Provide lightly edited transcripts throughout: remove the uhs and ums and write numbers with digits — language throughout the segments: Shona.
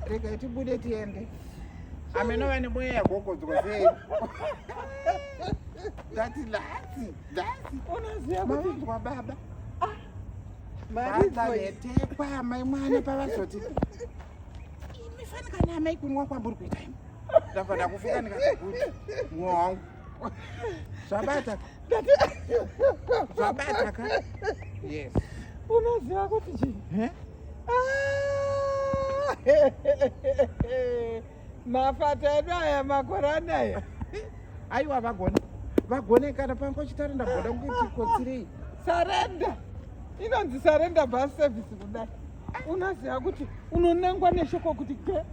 Regai tibude tiende. Ameno vane mweya yagogodzwa sei. Ndati nhasi, nhasi. Unoziva kuti Mavanzwa baba. Mari Vatanhetekwa mai mwana pavazoti imi fanika namai kunwa kwamburi kuita imi. Ndabva ndakufika ndikati kuti mwoyo wangu. Zvabata. Zvabata ka. Yes. Unoziva kuti chii? Eh? Ah! Mafata edu aya makore anaya. Aiwa vagone. Vagone kana panga uchitaura ndagona kuti kotsirei. Surrender. Inonzi surrender bus service kudai. Unoziva kuti unonangwa neshoko kuti ge.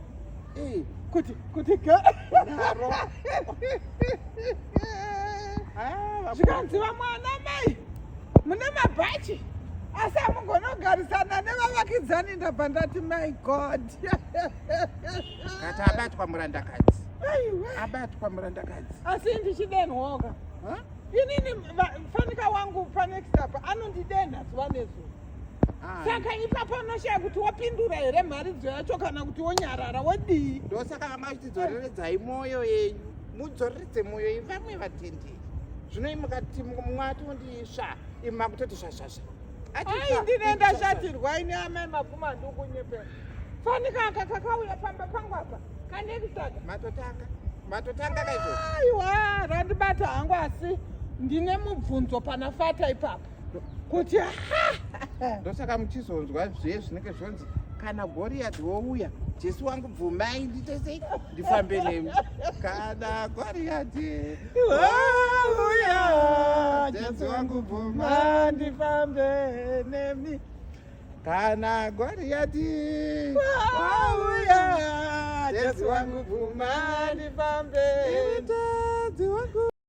Eh. Kuti ge. Naro. Ah, Zvikanzi vamwe ana mai mune mabhachi asi hamugoni kugarisana nevavakidzani. Ndabva ndati, my God. Kati abatwa murandakadzi. Aiwa. Abatwa murandakadzi. Asi ndichidenhoka. Huh? Inini fanika wangu panext apa anondidenha zuva nezuva. Ah. Saka ipapo unoshaya kuti wopindura here mharidzo yacho kana kuti wonyarara, wodii? Ndosaka vanga vachiti dzoreredzai mwoyo yenyu, mudzoreredze mwoyo yenyu vamwe vatenderi. Zvino imi mukati mwatondisva, imi makutoti svasvasva. Ai, ndine ndashatirwa ini, amai Mapfuma, ndikunyepera. Fanika aka kakauya pamba pangu apa kanext aka. Matotanga, matotanga kaizvozvo. Aiwa, randibata hangu, asi ndine mubvunzo pana fata ipapo kuti ha. Ndosaka muchizonzwa zviye zvinenge zvonzi, kana Goriyati wouya, Jesu wangu bvumai ndiite sei, ndifambe nemi. Kana Goriyati wauya, Jesu wangu bvuma mandifambe nemi. Kana Goriyati wauya, Jesu wangu bvuma mandifambe.